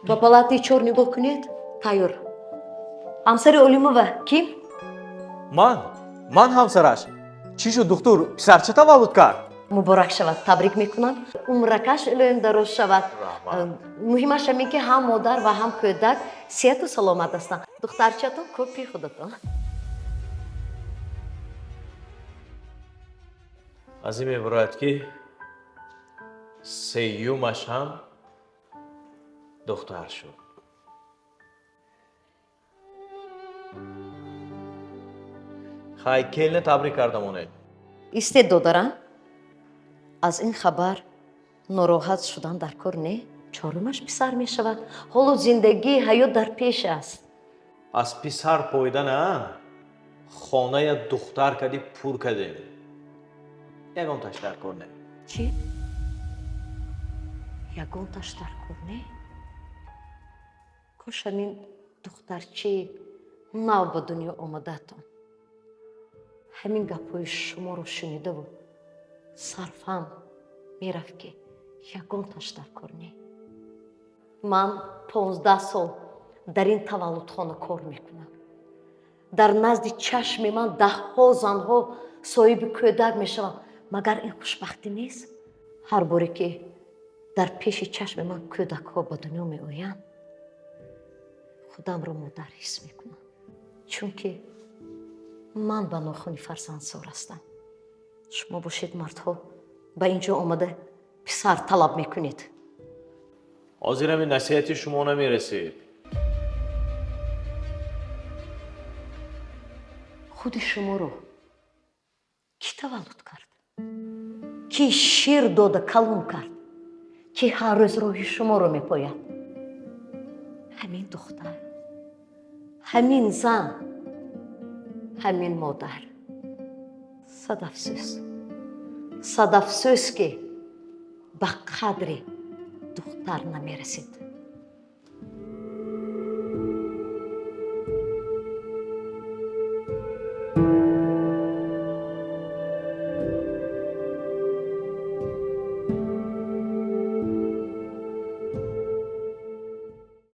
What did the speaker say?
Ба палатаи чор нигоҳ кунед, тайёр. Ҳамсари Олимова ким? Ман ҳамсараш. Чӣ шуд, духтур, писарча таваллуд кард? Муборак шавад, табрик мекунам. Умракаш илоҳим дароз шавад. Муҳимаш ҳамин, ки ҳам модар ва ҳам кӯдак сеҳату саломат ҳастанд. Духтарчатон копии худатон. Аз ин мебарояд, ки сеюмаш ҳам духтар шуд. Хай, келина табрик карда монед. Истед, додарам, аз ин хабар нороҳат шудан дар кор не. Чорумаш писар мешавад. Ҳоло зиндагии ҳаёт дар пеш аст. Аз писар поида на, хоная духтар кади пур кардем, ягонташ дар кор не. Чӣ? Ягонташ дар кор не? Кош ҳамин духтарчаи нав ба дунё омадаатон ҳамин гапҳои шуморо шунидаву сарфаҳм мерафт, ки ягонташ дар кор не. Ман 15 сол дар ин таваллудхона кор мекунам. Дар назди чашми ман даҳҳо занҳо соҳиби кӯдак мешаванд. Магар ин хушбахтӣ нест? Ҳар боре ки дар пеши чашми ман кӯдакҳо ба дунё меоянд, худамро модар ҳис мекунам, чунки ман ба нохуни фарзандзор ҳастам. Шумо бошед, мардҳо, ба ин ҷо омада писар талаб мекунед. Ҳозир ҳамин насиҳати шумо намерасид. Худи шуморо кӣ таваллуд кард? Кӣ шир дода калон кард? Кӣ ҳар рӯз роҳи шуморо мепояд? Ҳамин духтар, ҳамин зан, ҳамин модар. Сад афсӯс, сад афсӯс, ки ба қадри духтар намерасид.